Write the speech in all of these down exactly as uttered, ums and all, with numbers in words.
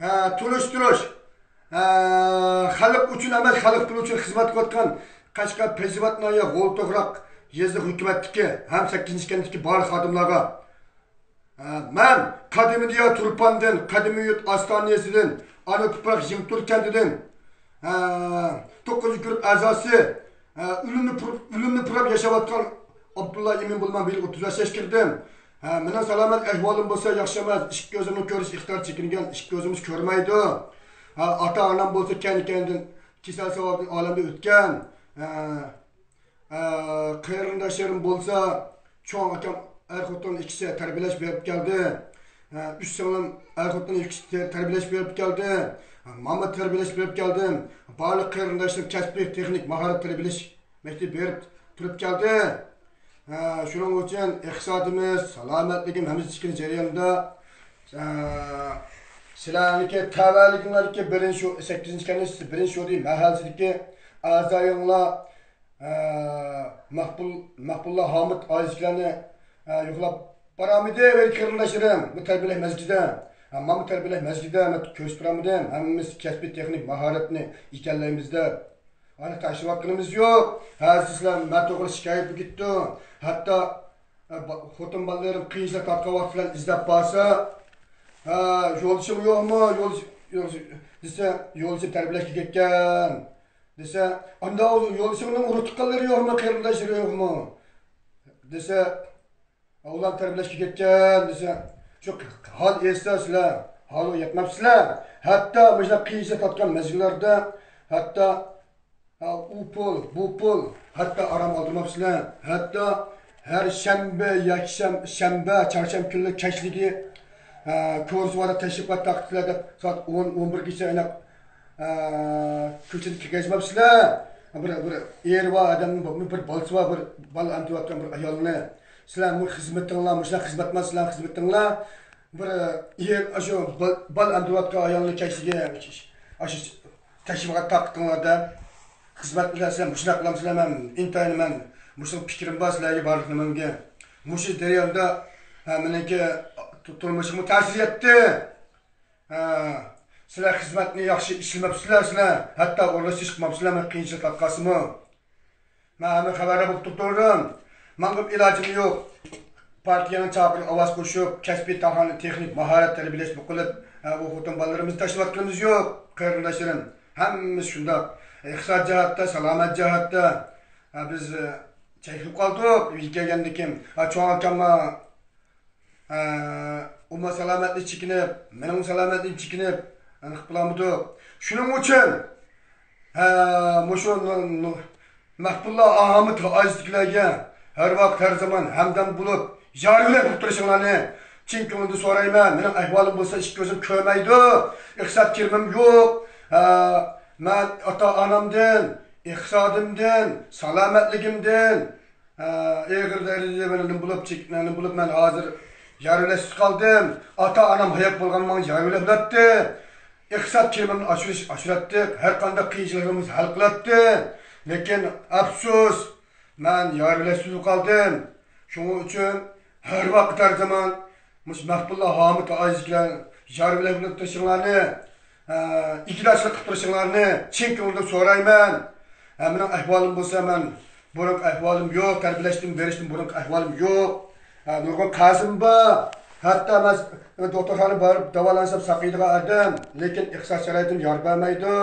ھە، تونۇشتۇرۇش. ھە، خەلق ئۈچۈن ئەمەس، خەلق پۇلى ئۈچۈن خىزمەت قىلىۋاتقان قەشقەر پەيزىۋات ناھىيە غول توغراق يېزا ھۆكۈمەتتىكى ھەم سەككىزىنچى كەنتتىكى بارلىق خادىملارغا، ھە، مەن قەدىمىي دىيار تۇرپاندىن، قەدىمىي يۇرت ئاستانىيەسىدىن، ئانا تۇپراق يېڭىتۇر كەنتىدىن، ھە، توققۇزىنچى گۇرۇپ ئەزاسى، ھە، ئۆلۈمنى پۇر-، ئۆلۈمنى پۇراپ ياشاۋاتقان ئابدۇللا ئىمىن بولىمەن، بىيىل ئوتتۇز بەش ياشقا كىردىم. ھە، مېنىڭ سالامەت ئەھۋالىم بولسا ياخشى ئەمەس، ئىككى كۆزۈمنىڭ كۆرۈش ئىقتىدارى چېكىنگەن، ئىككى كۆزۈممۇ كۆرمەيدۇ. ھە، ئاتا-ئانام بولسا كەينى-كەينىدىن كېسەل سەۋەبىدىن ئالەمدىن ئۆتكەن. ھە، ھە، قېرىنداشلىرىم بولسا، چوڭ ئاكام ئەر-خوتۇن ئىككىسى تەربىيەلەش بېرىپ كەلدى. ھە، ئۈچ سىڭلىم ئەر-خوتۇن ئىككىسى تەربىيەلەش بېرىپ كەلدى. ماما تەربىيەلەش بېرىپ كەلدىم. بارلىق قېرىنداشلىرىم كەسپىي تېخنىك ماھارەت تەربىيەلەش مەكتىپى بېرىپ تۇرۇپ كەلدى. ھە، شۇنىڭ ئۈچۈن ئىقتىسادىمىز، سالامەتلىكىم ھەممىسى چېكىنىش جەريانىدا، ھە، سىلەرنىڭكى تەۋەلىكىڭلاردىكى بىرىنچى شو-، سەككىزىنچى كەنت بىرىنچى شودى مەھەللىسىدىكى ئەزايىڭلار، ھە، مەقبۇل، مەقبۇللا ھامۇت ئائىلىسىدىكىلەرنى، ھە، يوقلاپ بارامىدى، قېرىنداشلىرىم، بۇ تەربىيەلەش مەسچىتىدە، ھە، مانا بۇ تەربىيەلەش مەسچىتىدە مەن كۆرسىتىپ بارامىدىم، ھەممىمىز كەسپىي تېخنىك ماھارەتنى ئىگىلەيمىز دەپ. ئانا تاشلاۋاتقىنىمىز يوق. ھەزىر سىلەر مەن توغرا شىكايەت بولۇپ كېتىپتۇ. ھەتتا، ئە، با-، خوتۇن بالىلىرىم قىيىنچىلىق تارتقان ۋاقىت بىلەن ئىزدەپ بارسا، ھە، يولدىشىڭ يوقمۇ؟ يولدىشىڭ دېسە، يولدىشىم تەربىيەلەشكە كەتكەن دېسە، ئاندا يولدىشىڭنىڭ ئۇرۇق تۇغقانلىرى يوقمۇ؟ قېرىنداشلىرى يوقمۇ؟ دېسە، ئۇلار تەربىيەلەشكە كەتكەن دېسە، شۇ ھال ئېيتسا سىلەر، ھالغا يەتمەپسىلەر. ھەتتا مۇشۇنداق قىيىنچىلىق تارتقان مەزگىللەردە، ھەتتا، ھە، ئۇ پۇل، بۇ پۇل، ھەتتا ئارام ئالدۇرماپسىلەر. ھەتتا ھەر شەنبە، يەكشەم-، شەنبە، چارشەنبە كۈنلىرى كەچلىكى، ھە، كورسىۋادا تەشۋىقات تارقىتىلە دەپ، سائەت ئون، ئون بىرگىچە ئېنىق، ئە، كوچىدا كىرگۈزمەپسىلەر. بىر، بىر ئېرى بار ئادەمنىڭ، بىر بالىسى بار، بىر بالا ئەمدىۋاتقان بىر ئايالنى. سىلەر بۇ خىزمىتىڭلار، مۇشۇنداق خىزمەت ئەمەس سىلەرنىڭ خىزمىتىڭلار. بىر ئېر، ئاشۇ بال-، بالا ئەمدىۋاتقان ئايالنى كەچلىكى، ئاشۇ تەشۋىقات تارقىتىڭلار دەپ. خىزمەت بىلەن سىلەر مۇشۇنداق قىلامسىلەر، مەن ئىنتايىن مەن مۇشۇ پىكرىم بار سىلەرگە بارلىقىنىڭكى. مۇشۇ جەرياندا، ھە، مېنىڭكى تۇرمۇشۇمغا تەسىر يەتتى. ھە، سىلەر خىزمەتنى ياخشى ئىشلىمەپسىلەر، سىلەر ھەتتا ئورۇنلاشتۇرۇش قىلماپسىلەر، مەن قىيىنچىلىق تارتقانسىمۇ. مەن ھەممە خەۋەردار بولۇپ تۇرۇپ تۇردۇم. ماڭا ئىلاجىم يوق. پارتىيەنىڭ چاقىرىقىغا ئاۋاز قوشۇپ، كەسپىي تاھانە تېخنىك ماھارەت تەربىيەلەش بۇ قىلىپ، ھە، ئۇ خوتۇن بالىلىرىمىزنى تاشلاۋاتقىنىمىز يوق، قېرىنداشلىرىم. ھەممىمىز شۇنداق. ئىقتىساد جەھەتتە، سالامەت جەھەتتە، ھە، بىز، ئە، چەكلىنىپ قالدۇق. ئۆيگە كەلگەندىن كېيىن، ھە، چوڭ ئاكامغا ئە، ئۇمۇ سالامەتلىك چېكىنىپ، مېنىڭ سالامەتلىكىم چېكىنىپ، ئېنىق بولالمىدۇق. شۇنىڭ ئۈچۈن، ھە، مۇشۇ نۇ-، نۇ-، مەھبۇللا ئاھمەت ئائىلىسىدىكىلەرگە ھەر ۋاقىت، ھەر زامان ھەمدەم بولۇپ، يار يۆلەك بولۇپ تۇرۇشۇڭلارنى چىن كۆڭلۈمدىن سورايمەن. مېنىڭ ئەھۋالىم بولسا ئىككى كۆزۈم كۆرمەيدۇ، ئىقتىساد كىرىمىم يوق. ھە، مەن ئاتا-ئانامدىن، ئىقتىسادىمدىن، سالامەتلىكىمدىن، ھە، ئېغىر دەرىجىدە مەن نېمە بولۇپ، چېك-، نېمە بولۇپ، مەن ھازىر يار يۆلەكسىز قالدىم. ئاتا-ئانام ھايات بولغان ماڭا يار يۆلەك بولاتتى. ئىقتىساد كىرىمىمنى ئاشۇرۇش، ئاشۇراتتى. ھەر قانداق قىيىنچىلىقىمىز ھەل قىلاتتى. لېكىن ئەپسۇس، مەن يار يۆلەكسىز قالدىم. شۇنىڭ ئۈچۈن ھەر ۋاقىت، ھەر زامان مۇشۇ مەھبۇللا ھامۇت ئائىلىسىدىكىلەر يار يۆلەك بولۇپ تۇرۇشۇڭلارنى، ئە، ئىگىدارچىلىق قىلىپ تۇرۇشۇڭلارنى چىن كۆڭلۈمدىن سورايمەن. ئە، مېنىڭ ئەھۋالىم بولسا، مەن بۇرۇنقى ئەھۋالىم يوق، تەربىيەلەشتىن بېرىشتىن بۇرۇنقى ئەھۋالىم يوق. ئە، نۇرغۇن قەرزىم بار. ھەتتا مەن دوختۇرخانىغا بارىپ داۋالانسام ساقىيىدىغان ئادەم، لېكىن ئىقتىساد شارائىتىم يار بەرمەيدۇ.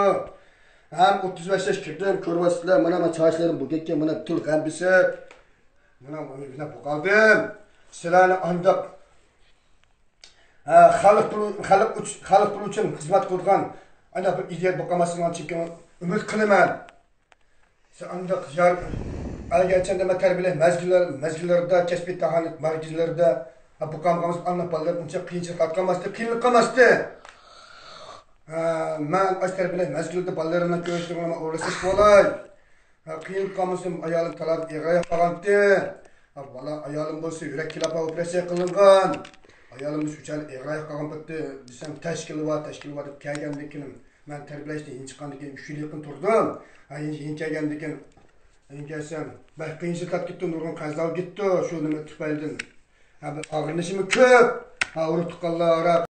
ھەم ئوتتۇز بەش ياش كىردىم، كۆرۈۋاتىسىلەر، مانا، مانا چاچلىرىم بۇ كەتكەن، مانا تۈل غەم بېسىپ. مانا، مانا بۇ قالدىم. سىلەرنى ئانداق، ھە، خەلق پۇلى، خەلق ئۈچ-، خەلق پۇلى ئۈچۈن خىزمەت قىلىدىغان ئانداق بىر ئىدىيەت بولۇپ قالماسلىقىڭلارنى چىن ئۈمىد قىلىمەن. سىلەر ئانداق يار، ئەگەرچە مەن تەربىيەلەش مەزگىللەر-، مەزگىللىرىدە، كەسپىي تاھانەت مەزگىللىرىدە، ھە، بۇ قالمىغان ئانداق بالىلار ئۇنچە قىيىنچىلىق تارتقانماستى، قىينىلىپ قالماستى. ھە، مەن ئاشۇ تەربىيەلەش مەزگىلىدە بالىلىرىمنى كۆرۈشتۈرگەن ئورۇنلىشىپ بولاي. ھە، قىينىلىپ قالمىسۇن، ئايالىم تالادا ئېغىر ئاياق قالغانتى. ھە، بالا ئايالىم بولسا يۈرەك كېلەپ ئوپېراتسىيە قىلىنغان. ئايالىم بولسا شۇ چاغدا ئېغىر ئاياق قالغان پېتى دېسەم، تەشكىل بار، تەشكىل بار دەپ كەلگەندىن كېيىن، مەن تەربىيەلەشتىن يېنىپ چىققاندىن كېيىن ئۈچ يىل يېقىن تۇردۇم. ھە، يېنىپ، يېنىپ كەلگەندىن كېيىن، يېنىپ كەلسەم، بەك قىيىنچىلىق تارتىپ كەتتىم، نۇرغۇن قەرزلەر كەتتى، شۇ نېمە تۈپەيلىدىن. ھە، بىر ئاغرىنىشىمۇ كۆپ. ھە، ئۇرۇق تۇغقانلار،